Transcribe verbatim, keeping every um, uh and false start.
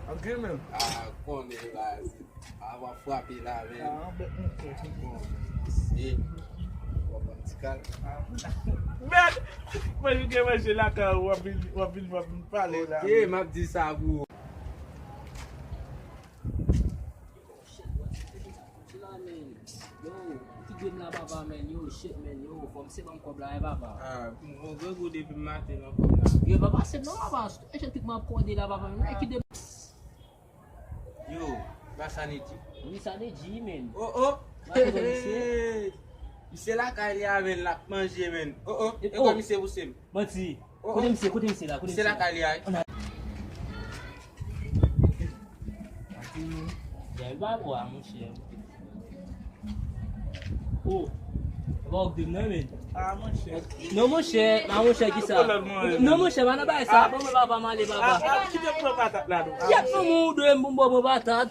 Ok, men. Ah, konnen baz. Ah, w ap frape la, men. Ah, bèt mwen kò. Se. W ap pran ti kal. Mèd! Mwen, m gen manje lakay ou, w ap vin, w ap vin, w ap vin pale la. Ok, m ap di sa pou ou. Shit, what you think about you la, man? Yo, kite m la, papa, man. Yo, shit, man. Yo, fò m se ban m kòb la, eh, papa. Ah, m gon grangou depi maten nan kòb la. Yo, papa, se non, papa. E jan tout mwen ap kòde la, papa, man. Kite m. Yo, pa sa Nedji. Wi, sa Nedji, man. Oh, oh. Misye lakay li a, man, l ap manje, man. Oh, oh. E, e oh, kòman misye pouse m? Manti. Oh, kote oh. Misye, kote misye la, kote misye la? Misye lakay li a, wi. Ann al. Manti, non. Jèl pa bwa, monchè. Oh. Ba w gde m nan, men. Ah, monchè. Non, monchè, pa monchè ki sa. Non, monchè, pa nan bagay sa. Ban mwen papa, m ale, papa. Ah, ah, kite m pran patat la, non. Yèt, non, moun ou dwe m pou m ba w pran patat.